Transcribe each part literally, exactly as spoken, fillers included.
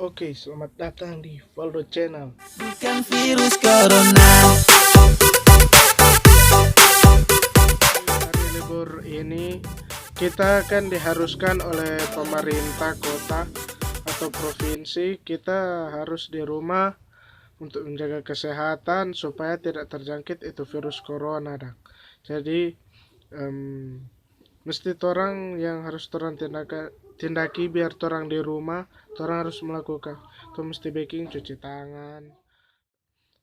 Oke, selamat datang di Valdo Channel. Bukan virus corona. Hari libur ini kita kan diharuskan oleh pemerintah kota atau provinsi, kita harus di rumah untuk menjaga kesehatan supaya tidak terjangkit itu virus corona, dang. Jadi, em, mesti torang yang harus torang tindaka-, tindaki biar torang di rumah, torang harus melakukan, tong mesti beking cuci tangan,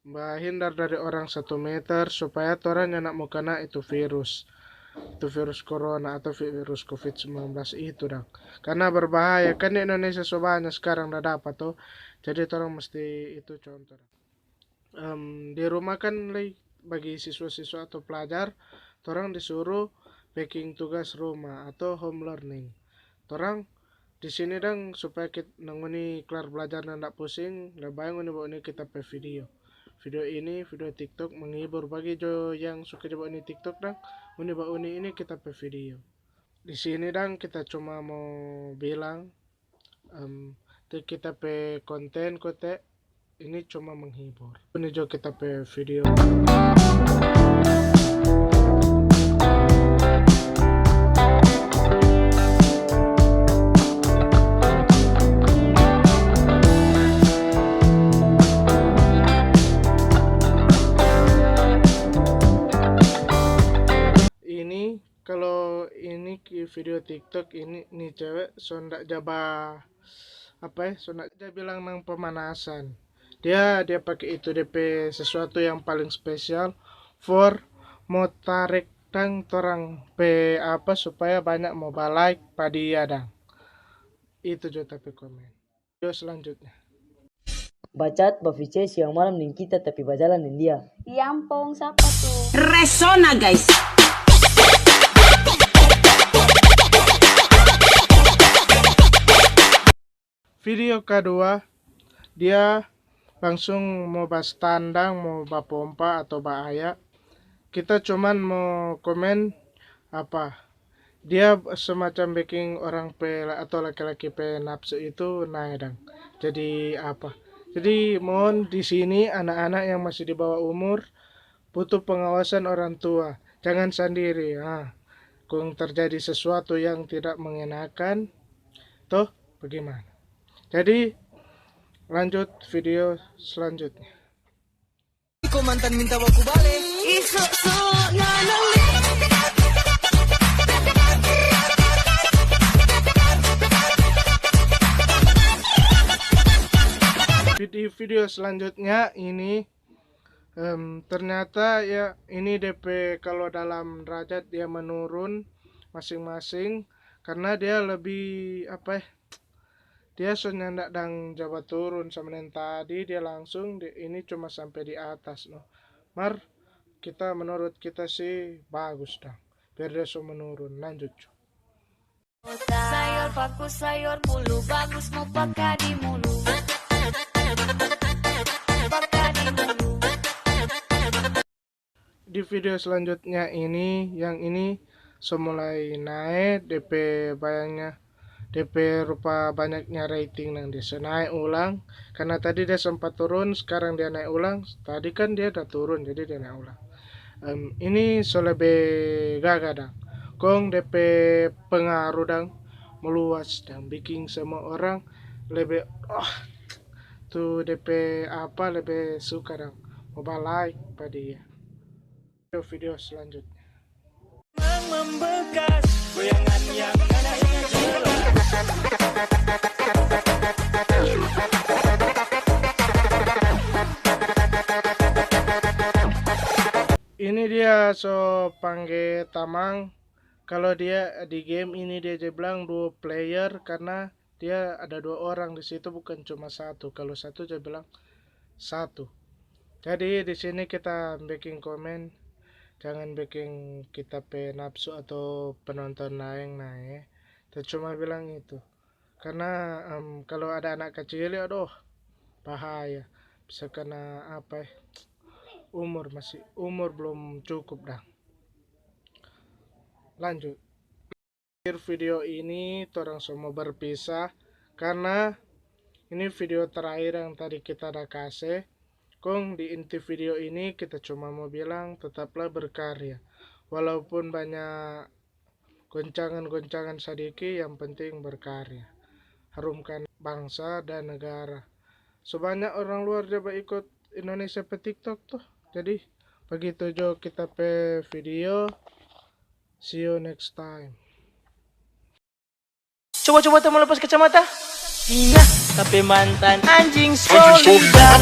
bahindar dari orang satu meter, supaya torang nyanda mo kana itu virus, itu virus corona atau virus covid sembilan belas itu, dang. Karena berbahaya, kan di Indonesia so banya skarang da dapa to, jadi torang mesti itu contoh, dang. Em, di rumah kan lei bagi siswa-siswa atau pelajar, torang disuruh beking tugas rumah atau home learning. Torang di sini dang supaya kit-, ngoni klar belajar nanda pusing, lebe bae ngoni bauni kita pe video. Video ini, video TikTok menghibur. Bagi jo yang suka jo bauni TikTok dang, ngoni bauni ini kita pe video. Di sini dang kita cuma mo bilang, em, tu kita pe konten kote ini cuma menghibur. Ini jo kita pe video. Ini, kalau ini ki video TikTok ini, ni cewek so nda ja ba-, apa ya, so nda ja bilang nang pemanasan. Dia, dia pake itu, de pe sesuatu yang paling spesial for mo tarek dang torang pe apa, supaya banya mo ba-like pa dia dang. Itu jo ta pe komen. Video selanjutnya. Bacat, bavice siang malam deng kita, tapi bajalan deng dia. Yampong, sapa tu? Resona, guys. Video kadua, dia langsung mo bastandang, mo bapompa atau baaya. Kita cuman mo komen apa, dia semacam beking orang pe la-, atau laki-laki pe napsu itu nae dang. Jadi apa? Jadi mohon di sini anak-anak yang masih di bawah umur butuh pengawasan orang tua. Jangan sandiri, ah. Kong terjadi sesuatu yang tidak mengenakan, toh bagaimana? Jadi, lanjut video selanjutnya. Ko mantan minta baku bale. Isu su na na li. Video, video selanjutnya ini, em, ternyata ya ini de pe kalau dalam derajat dia menurun masing-masing karena dia lebih apa ya, dia so nyanda dang ja baturun sama deng tadi, dia langsung di, ini cuma sampe di atas no. Mar, kita, menurut kita sih bagus dang, biar dia so menurun. Lanjut jo. Sayor paku, sayor bulu, bagus mo paka di mulu. Paka di mulu. Di video selanjutnya ini, yang ini so mulai nae de pe bayangnya, de pe rupa banyaknya rating nang dia so nae ulang. Karena tadi dia sempat turun, sekarang dia nae ulang. Tadi kan dia da turun, jadi dia nae ulang. Em, ini so lebe gaga dang. Kong de pe pengaruh dang meluas dang biking semua orang lebe, oh, tu de pe apa, lebe suka dang mo ba-like pa dia. Video, video selanjutnya. Membekas, goyangan yang ada ingat jelas. Ini dia so pangge tamang. Kalau dia di game ini dia ja bilang dua player karena dia ada dua orang di situ, bukan cuma satu. Kalau satu ja bilang satu. Jadi di sini kita bikin komen, jangan bikin kita pe nafsu atau penonton laeng nae. Kita cuma bilang itu. Karena, em, kalau ada anak kecil, adoh, bahaya. Bisa kena apa, eh, umur masih, umur belum cukup dang. Lanjut. Akhir video ini, torang so mo berpisah karena Ini video terakhir yang tadi kita ada kase. Kong di inti video ini kita cuma mau bilang tetaplah berkarya. Walaupun banyak goncangan-goncangan sadiki, yang penting berkarya. Harumkan bangsa dan negara. So banyak orang luar dia ba ikut Indonesia pe TikTok tuh. Jadi begitu jo kita pe video. See you next time. Coba-coba tong mo lepas kacamata. Iya, tapi mantan anjing solidan.